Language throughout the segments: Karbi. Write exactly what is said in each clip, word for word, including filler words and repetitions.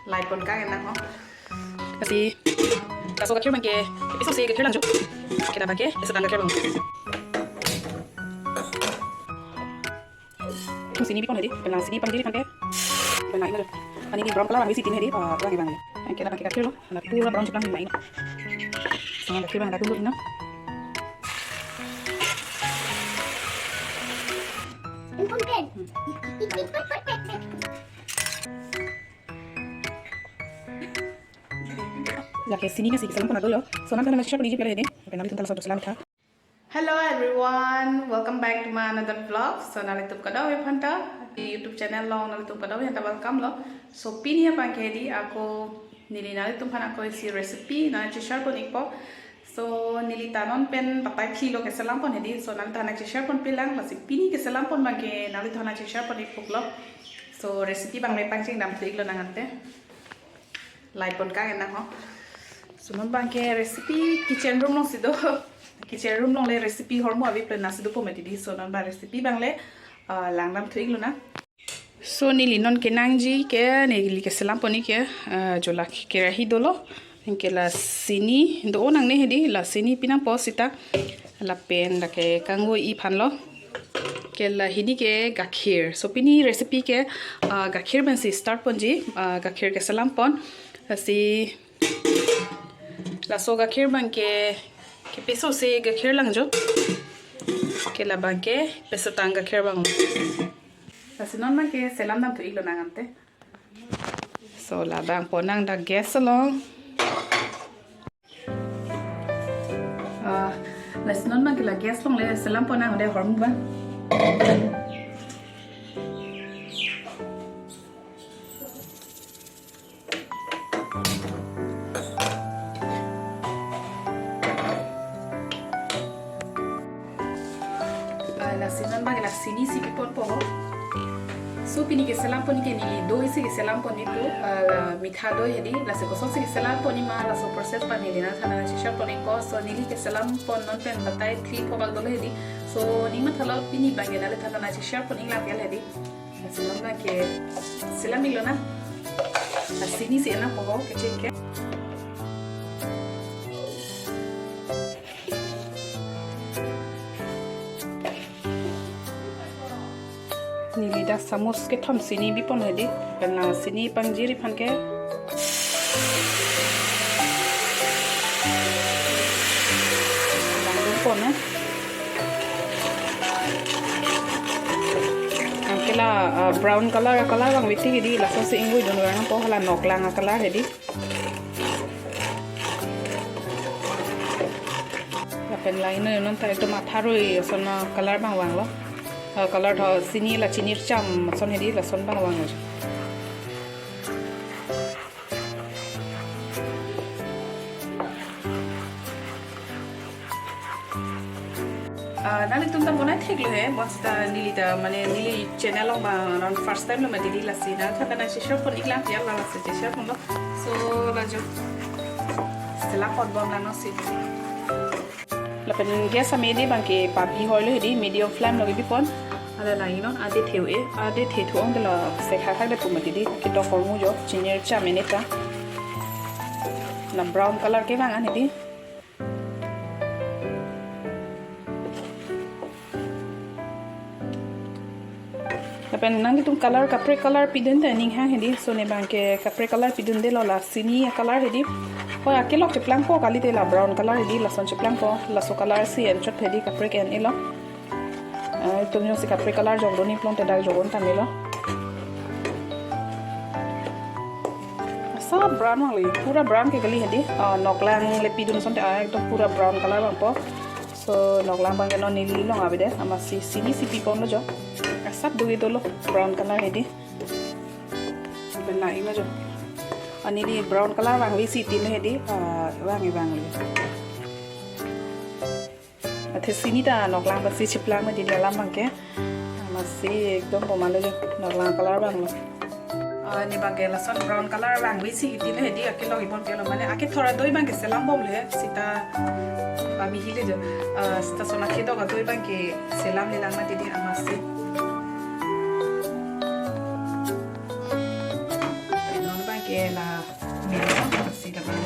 Light pon kang enang ho. Lasi, laso gakhir abangke, piso si gakhir lang jo. Kita abangke, piso tang gakhir lang. Sini bipon hedi, penang sini pangji aphan ke. Penang ini, ani ini brown color abang isi tin hedi, ah, abang abang. Kita abangke gakhir lo, na pura brown cheplang mai. Sama gakhir abang dak dulu ina. Lake sini nasi keselam pon dolo. So nanti nasi share pon iji pele hedi. Penang itu telah satu selam tha. Hello everyone, welcome back to my another vlog. So nanglitum kadokave aphanta, di YouTube channel along nanglitum kadokave aphanta welcome lo. So pini abangke hedi ako neli nanglitum aphan ako isi recipe nangcheshare pon ikpo. So neli ta non pen patai phli lo keselam pon hedi. So nanglitum aphan nangcheshare pon pilang, lasi pini keselam pon abangke nanglitum aphan nangcheshare pon ikpo lo. So recipe abang le pangcheng dam thu iklo nang ante. Light pon kang enang ho. So non abangke recipe kitchen room along si do. Kitchen room along le recipe hormu ave plan nasi dopo mati di. So non abang recipe abang le, ah, lang dam thu iklo na. So neli non kenangji ke neli keselam pon ik ke, ah, jo la kerahi dolo. Anke la sini do-o nangne hedi, la sini pi nangpo sita. Lapen lake kangvoi aphan lo. Ke la hini ke gakhir. So pini recipe ke, ah, gakhir pensi start ponji, ah, gakhir keselam pon. Lasi laso gakhir abangke, ke piso si gakhir lang jo. Ke la abangke piso tang gakhir abang. Lasi non abangke selam dam thu iklo nang ante. So la abang pon nang dak gas along. Ah, lasi non abangke la gas along le selam pon nang de hormu abang. Ah, lasi non abangke la sini si pipon po ho. So pini keselam pon ik ke neli doi si keselam pon ikpo, ah, mitha doi hedi, lasi koson si keselam pon ik ma, laso process abang neli nanglitum aphan nangcheshare pon ikpo. So neli keselam pon non pen patai phli pho bak dolo hedi. So ning mathalo pini abangke nanglitum aphan nangcheshare pon ik lang pial hedi. Lasi non abangke selam iklo na. La sini si enang po ho kecheng ke. Neli dak samus kethom sini bipon hedi. Penang sini pangjiri aphan ke. Lang dun pon, eh. Anke la, ah, brown color, color abang veti hedi, laso si ingvoi dun vang po, hala noklang a-color hedi. Lapen la ino non ta ekdom atharo-i ason a-color abang vanglo. Ah, color tho sini la chini cham ason hedi lason abang vanglo. Ah, nanglitum ta bonai theklo he, bonta neli ta, mane neli channel along abang non first time lo mati di, lasi nanglitum aphan nangcheshare pon ik lang pial, lasi cheshare ponlo. So, la jo. Selam pon bom lang non si. Lapen gas ame di abangke pabi hoi lo hedi, medium flame lo ke bipon. Ada lagi non, ade theu e, ade the thu ong de lo, se khak khak de pu mati di, kedok hormu jo, chinir cham ene ta. La brown color kevang an hedi. Lapen nanglitum color kaprek color pidun ta ning hang hedi, so ne abangke kaprek color pidunde lo, la sini a-color hedi. Hoi akelok cheplang po kalite, la brown color hedi, lason cheplang po, laso color si en chot hedi kaprek en elo. Eh, itum jongsi kaprek color jok dun ik long te dak jok dun tame lo. Asap brown vanglo, pura brown ke kali hedi. Ah, noklang le pidun asonte, ah, ekdom pura brown color vangpo. So, noklang abangke non neli along ave de, amatsi sini si piponlo jo. Asap do-i dolo, brown color hedi. Lapen la ilo jo. Ah, neli brown color vangve si tin hedi, ah, vang vanglo. Athe sini ta noklang pensi cheplang mati di alam abangke. Amatsi ekdom bomalo jo, noklang color vanglo. Ah, ne abangke lason brown color vangve si tin hedi, akelok ipon pial lo, mane ake thora doi abangke selam bomlo he, sita pabi hile jo. Ah, sita son akedok adoi abangke selamle lang mati di amatsi. Non abangke Ke la melo, si dapat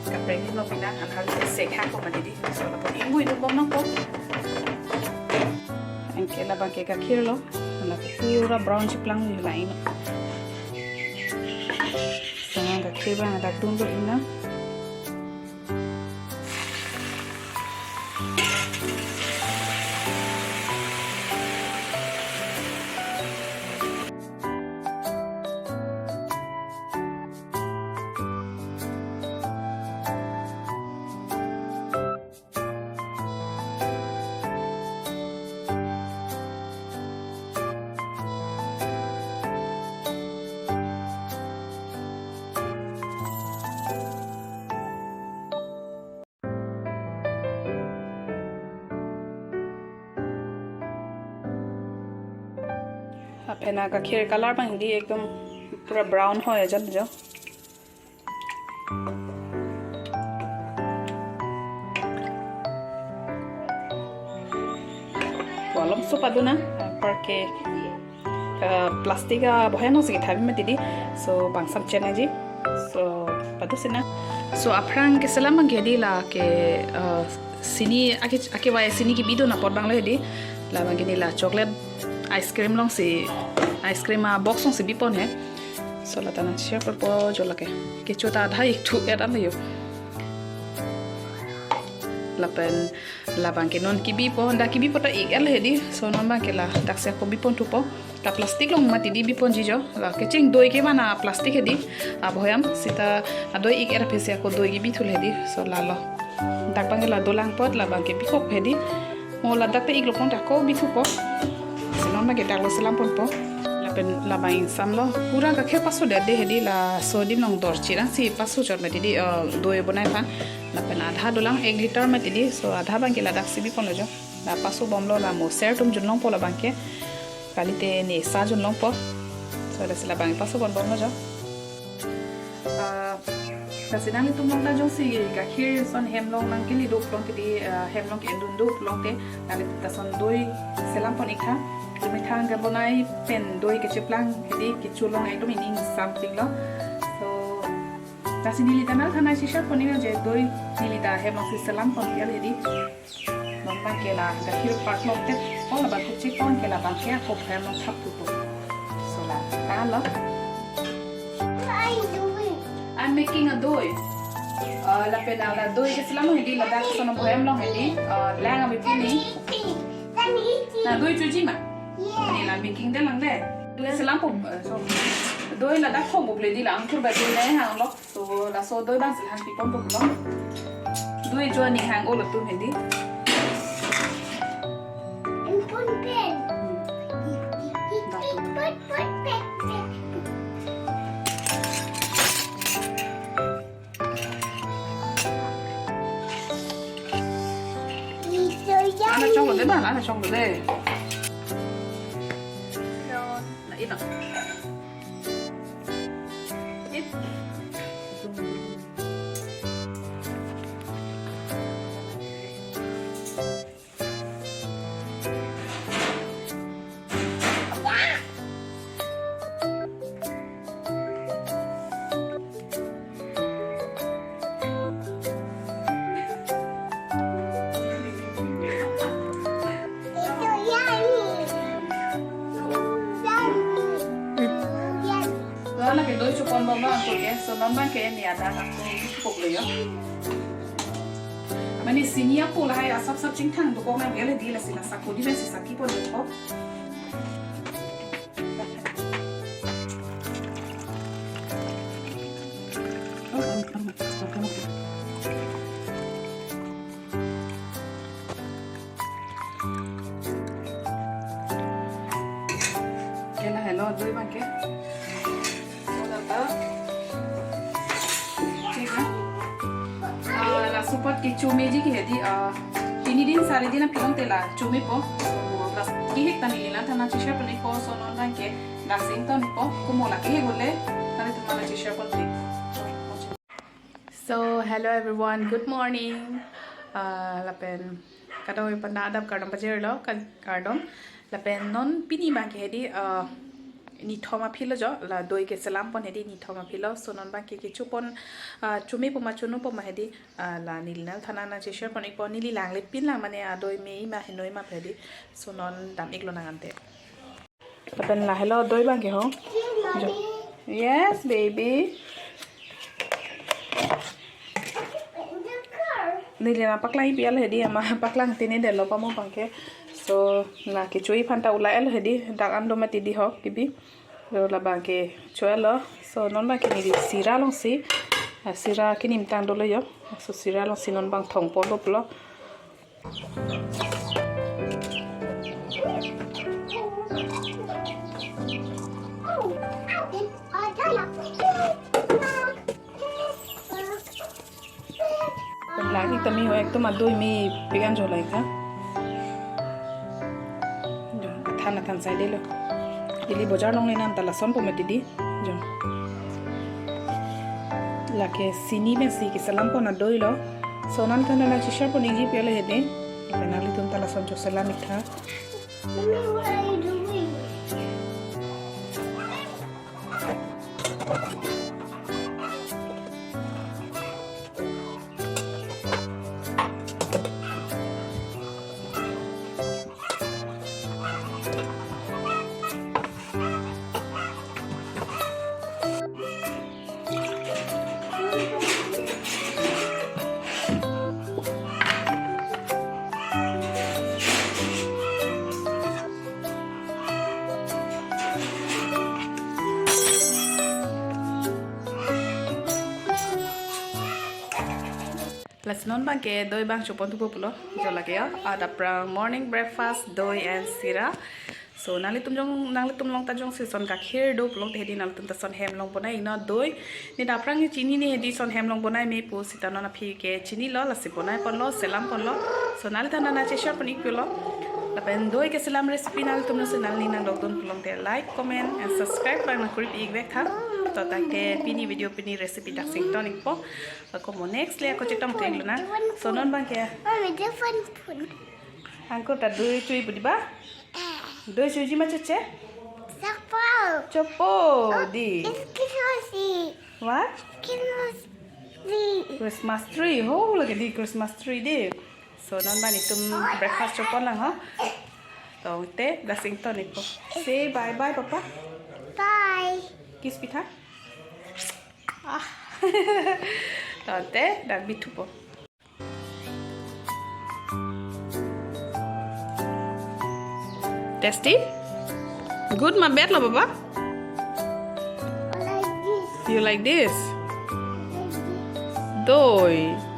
kaprek ni lo pina, an hal se khak ko mati di. So, lapu ingui dun bom nangpo. Anke labang ke gakhir lo, la pura brown cheplang ni la ino. Sa gakhir abang dak dun do ina. Lapen agakhir color abang hedi ekdom pura brown ho ya jan jo. Walom so paduna, apar ke, eh, plastic abohai nang sigi thabi mati di. So, bang sam chen aji. So, padu sina. So, aphrang keselam abang ke hedi la ke, eh, sini ake, akevai sini kebi dun apot abang lo hedi. Labang ke ni la chocolate ice cream along si, ice cream abox along si bipon he. So, lata nang share ponpo jo lake. Kecho ta adha ik thu et an lo yo. Lapen labang ke non kebipo, dak kebipo ta ik et lo hedi. So non abang ke la dak si ako bipon thupo. Ta plastic along mati di bipon ji jo. La kecheng doi ke mana plastic hedi. Abohai am sita adoi ik et aphi si ako doi kebi thu lo hedi. So lalo. Dak abang ke la dolang apot labang ke bikok hedi. Mo ladak ta ik lo pon ta ako bi thupo. Si non abang ke dak lo selam ponpo. Lapen labang ingsam lo. Pura gakhir paso det de hedi, laso adim along dor chirang si paso chot mati di, eh, doi bonai aphan. Lapen adha dolang ek liter mati di, so adha abang ke ladak si bipon lo jo. La paso bom lo, la mo ser atum junlongpo labang ke. Kalite ne sa junlongpo. So lasi labang paso bom bom lo jo. Ah, lasi nanglitum along ta jongsi gakhir ason hem along nangkele do pulote di, ah, hem along ke-en dun do pulote, nanglitum ta ason doi selam pon ik tha. Methang kebonai pen doi kecheplang hedi kecho along ekdom ingsam pik lo. So, lasi neli ta nangthan nangcheshare pon ik je doi neli ta hem along si selam pon ik hedi. Non abang ke la gakhir part lo te, oh, labang ke chek pon ke labang ke ako hem along thap thupo. So la, ta lo. What are you doing? I'm making a doi. Uh, lapen la doi keselam hedi ladak ason abohai along hedi. Uh, lang abi pini. Let me eat it. Let me eat it. Na doi choji ma? Yeah. Ni la making det lang de. Doi selam po, uh, so. Doi ladak khong buk le di la angkur ba doi le hang lo. So, laso doi abang si hang pipon pon lo. Doi jo aning hang-o latum hedi. Pipon pen. Hmm. Pipon pen pen. Ana chong lo de ba, ana chong lo de. Na ina. Lo lake doi chopon bom lo angkor ke, so non abang ke ni ada aku chopok lo yo. Mane sini apo lahai asap sap chingthang dokok nang beli di lasi la sako di besi saki pon dokok. Ke lahelo doi abang ke. Hola ta. Thik hai. Ah, laso apot ke chomeji ke hedi, ah, tini din sari din apilong te la chomepo. Plus kehek ta neli nangthan nangcheshare pon ikpo, so non abang ke dak si ingtonpo. Komo la kehek ole, nanglitum aphan nangcheshare pon ik. So, hello everyone, good morning. Ah, lapen kadokave aphan ta adap kardom pajirlo, ka-, kardom. Lapen non pini abang ke hedi, ah, nithom aphi lo jo, la doi ke selam pon hedi nithom aphi lo. So non bang ke kecho pon, ah, chome poma chonu poma hedi, ah, la neli nangliphan nangcheshare pon ikpo, neli langle pin lang mane adoi mei ma henoi ma hedi. So non dam iklo nang ante. Lapen lahelo doi bang ke ho. Jo. Yes, baby. Neli nangpaklang pi alo hedi ama paklang tini delo pamo bang ke. So la kecho-i aphan ta ulai alo hedi dak an do mati di ho kibi. Lo la bang ke cho alo. So non bang ke neli sira alongsi. Ah, sira kinim tang dolo jo. So sira alongsi non bang thong pon doplo. Lagi tami ho ekdom adoi mepik an jo lagi ha. Jo, athan athan sai delo. Ili bojar longle nang ta lason po mati di. Jo. Lake sini pensi keselam pon adoi lo. So nangliphan nangcheshare pon ikji pi alo hedi. Lapen nanglitum ta lason choselam ik tha. Mommy, what are you doing? Lasi non bang ke doi bang chopon thupo pulo. Jo lake ya, adap prang morning breakfast, doi and sira. So nanglitum jong, nanglitum along ta jongsi son kakhir do pulote hedi nanglitum ta son hem along bonai iknon, doi. Ne adap prang ne chinine hedi son hem along bonai me pu seta non aphi ke chinilo, lasi bonai ponlo, selam ponlo. So nangliphan nangcheshare pon ik pulo. Lapen doi keselam recipe nanglitum jongsi nangli nangdok dun pulote like, comment and subscribe bang nangkuri pi ik vek tha. To tangte pini video pini recipe dak sington ikpo. Ako mo next le ako chetong thek lo na. So non bang ke. Mommy, different phone. Angko ta doi cho-i pu di ba? Doi cho-iji ma choche? Sakpal. Chopo di. It's Christmas Eve. What? Christmas Eve. Christmas tree. Ho lake di Christmas tree di. So non bang itum breakfast chopon lang ho. Tangte dak sington ikpo. Say bye bye papa. Bye. Kiss pi tha. Ah. Tangte dak bi thupo. Tasty? Good ma bad lo, Baba? I like this. You like this? I like this. Doi.